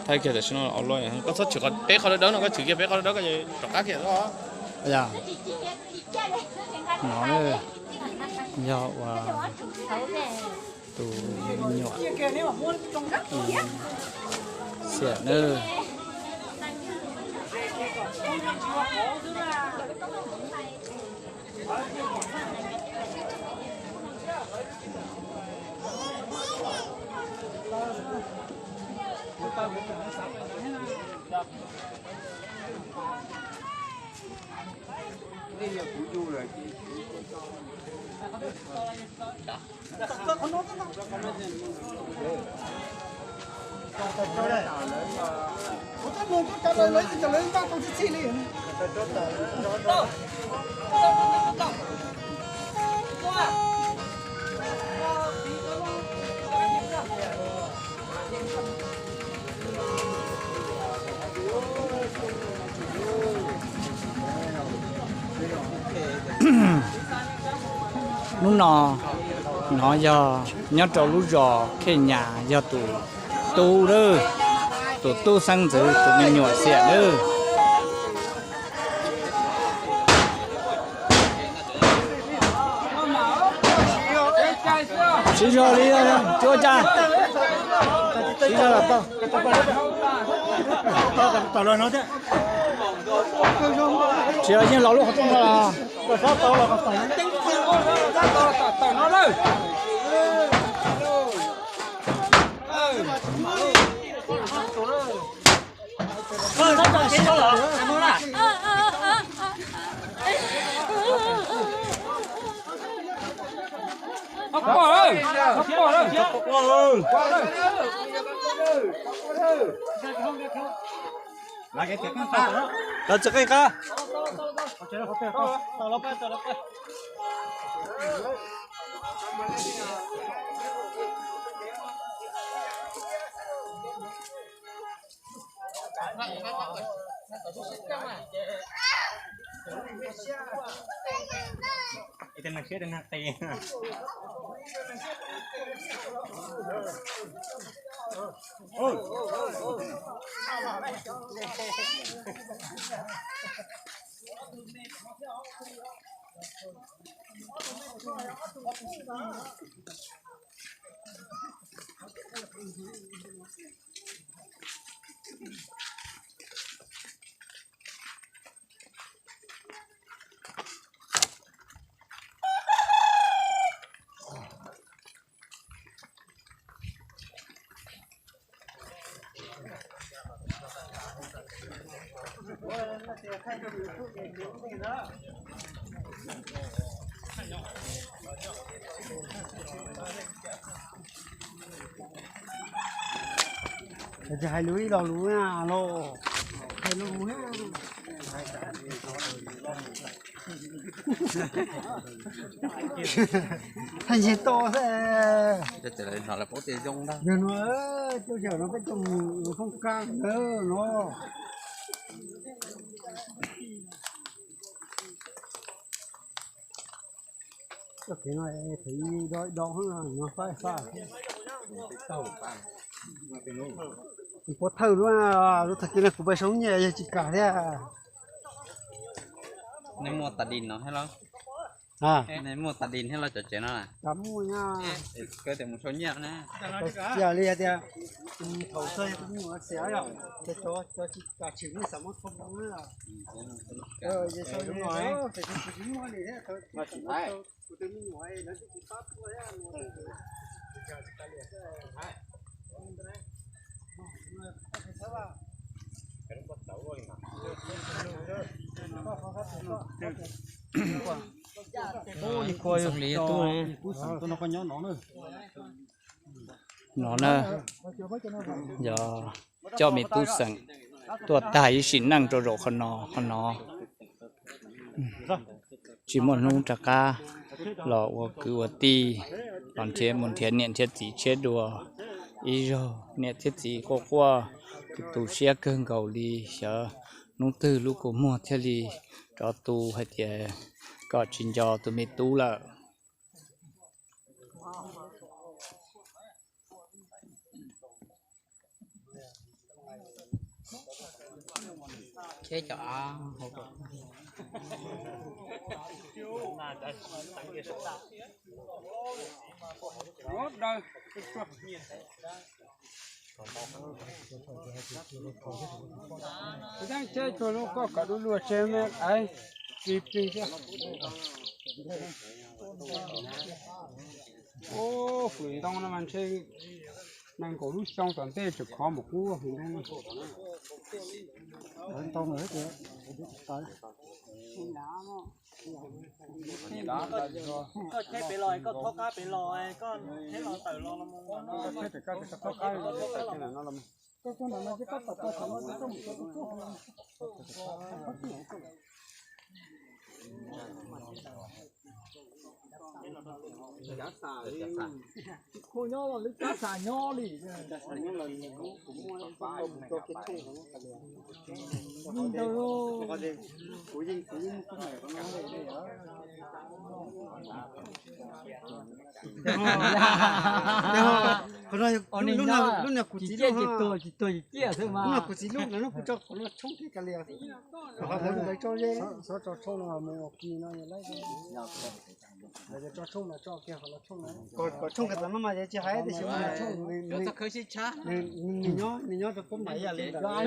Thaij kiag tam sim no, koj txhob tshwm peb qhov dawb dawb no, koj tshwm kiag peb qhov dawb dawb koj rov qab kiag. Yog, yog uas tus me nyuam xiam nawb. Hnub no, nov yog nyob rau lub zos Khej Nyas, yog tus tub lawm, tus tub xeeb ntxwv tus me nyuam xiam lawm. Siv zog li, tsis ua cas. Siv zog los tau. Tsis los yeej los lub qhov rooj no los. Tsis qeej qab. Tsis hais lus ib lo lus na los, hais lus na. Hais ntsis to xwb. Yog no, cov yawm no peb coj mus thooj kab ntawd no. Txoj kev no thaum ib do do no fab fab. Kuv pov thawj lub, lub tag kis no kuv pais sau nyiaj yog tsis kam thiab. Nej muaj tas dis no thiab los? Nej muaj tas dis thiab los cov tsev no? Kuv mus sau nyiaj na. Cia li hais tias thaum txog tus me nyuam xiam yom, ces cov tsis kam tshwm nej xav muab thauj mus na. Ces tsis muaj li thiab, kuv tus me nyuam lawv twb tsis pab tuaj thiab. Ua li koj xeem tuaj no koj nyob no na. No na, yog coj me tub xeem tuaj tag ib sim neej rau zaum qhov no, qhov no tsis muaj hnub rov qab los ua kwv ua tij, los nrhiav mus nrhiav niam nrhiav txiv tshiab dua. Ib zaug niam thiab txiv quaj quaj, tu tu siab kawg nkaus li, xyov hnub twg lub kua muag thiaj li rov tu hais tias kom tsis nco tus me tub lawm. Cheb cov av hauv. Tab cheb tsuag lub koj kom dub luag tseg me aiv, plig plig thiab. Ub, hwm ntoo no mas ntshe nees nkaum lub xyoo tom ntej tseem khov mus qub hwm ntoo no. Ntoo no. Koj cheb pem los koj thaub qab pem los, koj cheb los tawm los no. Tsis khu nyob los lub cab xas nyob li. Lub no kuv txiv lub, lub no kuv txiv lub, lub no kuv tso qhov no tshoob thiab ka lias. Xov tso tshoob no mus ua ki no. Kom tshoob kiag tam no mas tsis hais tias nws nyob rau pub npaim yam li ntawd.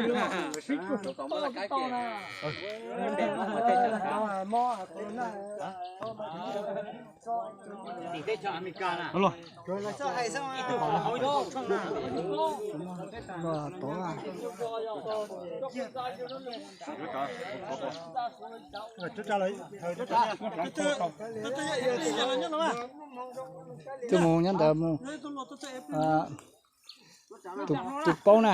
Twb mus nyob ntawd mus. Tus paub na.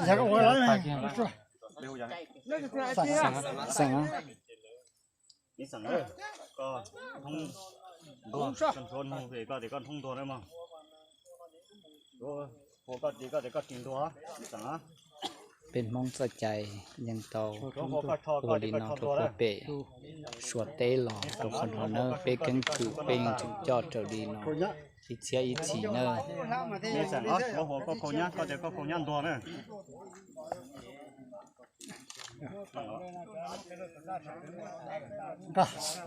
Xeem, xeem. Ib xeem, koj thoob ntuag, koj tias koj thoob ntuag na mog. Ua koj tias koj tias koj tsis ntuag, ib xeem. Peb Hmoob txoj cai yeej tau ua li no rau puag pem Suav teb los rau qhov no na, peb keeb kwm peb yeej tseem coj raws li no ib txhiab ib txhis na. Ib xeem, ua koj khaus nyab, koj tias koj khaus nyab ntuag na.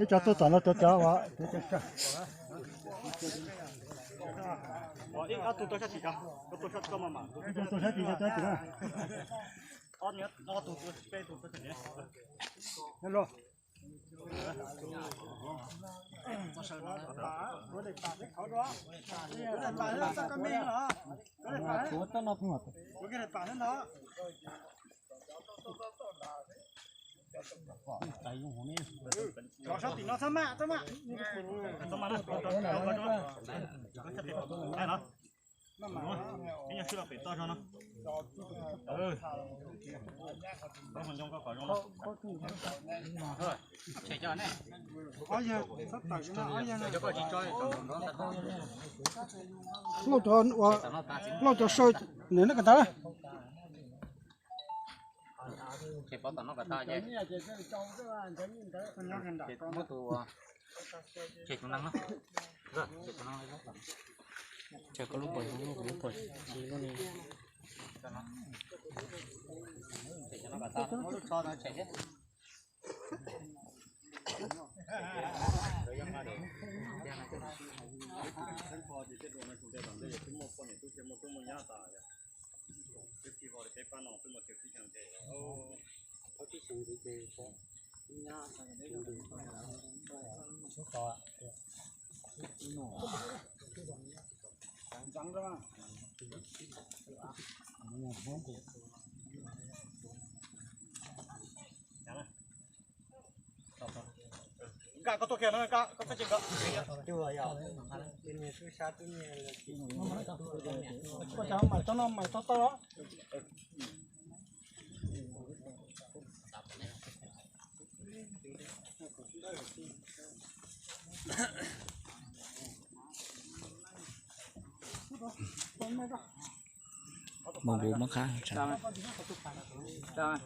Ib co tuaj tom no cov cov. Lauj cov, lauj cov saw nws neb ka ntag. Nkaj koj tuaj kiag no, nkaj koj tuaj kiag nkawd. Koj cov mais txhob no mais txhob tau los. Mus kuv muab qab.